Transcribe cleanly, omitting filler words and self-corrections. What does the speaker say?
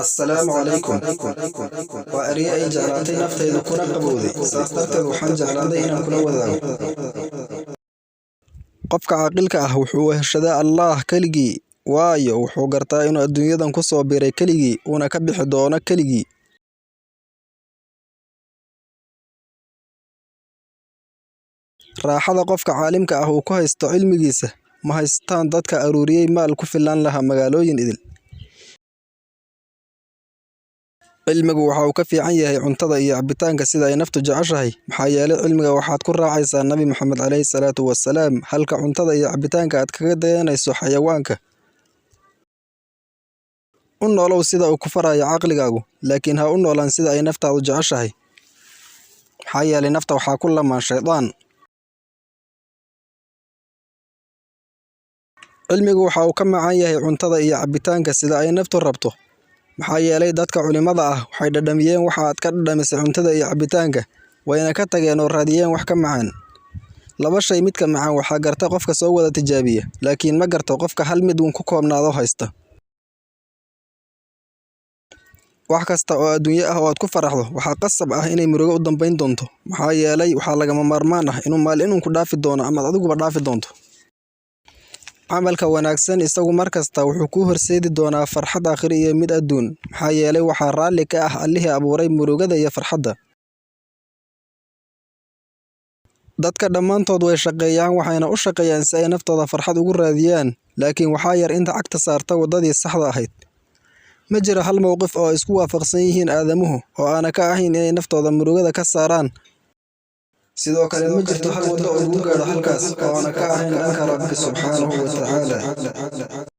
Assalaamu calaykum waa eryo ay jeclaatay naftaydu kuna qabowday, saas darteed waxaan jeclaaday inaan kula wadaago. Qofka caaqilka ah wuxuu weheshadaa Allaah keligii, waayo wuxuu gartaa inuu adduunyadan ku soo biiray keligii, uuna ka bixi doono keligii. Raaxada qofka caalimka ah uu ku haysto cilmigiisa, ma haystaan dadka aruuriyay maal ku filnaan lahaa magaalooyin idil. Cilmigu waxa uu ka fiican yahay cuntada iyo cabitaanka sida ay naftu jeceshahay, maxaa yeelay cilmiga waxaad ku raacaysaa Nabi Maxamed calayhi salaatu wasalaam, halka cuntada iyo cabitaanka aad kaga dayanayso xayawaanka. U noolow sida uu ku farayo caqligaagu, laakiin ha u noolaan sida ay naftaadu jeceshahay, maxaa yeelay nafta waxaa ku lamaan shaydaan. Cilmigu waxa uu ka macaan yahay cuntada iyo cabitaanka sida ay naftu rabto, maxaa yeelay dadka culimada ah waxay dhadhamiyeen waxa aad ka dhadhamisay cuntada iyo cabitaanka, wayna ka tageen oo raadiyeen wax ka macaan. Laba shay midka macaan waxaa garta qofka soo wada tijaabiya, laakiin ma garto qofka hal mid uun ku koobnaado haysta. Wax kasta oo adduunyo ah oo aad ku faraxdo, waxaa qasab ah inay murugo u dambayn doonto, maxaa yeelay waxaa lagama maarmaan ah inuu maalin uun ku dhaafi doono ama aad adiguba dhaafi doonto. Camalka wanaagsan isagu mar kasta wuxuu kuu horseedi doonaa farxad aakhiro iyo mid adduun, maxaa yeelay waxaa raalli ka ah Allihii abuuray murugada iyo farxadda. Dadka dhammaantood way shaqeeyaan waxayna u shaqeeyaan si ay naftooda farxad ugu raadiyaan, laakiin waxaa yar inta cagta saarta waddadii saxda ahayd. Ma jiro hal mowqif oo ay isku waafaqsan yihiin aadamuhu oo aana ka ahayn inay naftooda murugada ka saaraan. Sidoo kale ma jirto hal waddo oo lagu gaadho halkaas oo aana ka ahayn dhanka Rabbi subxaanahu wa tacaala.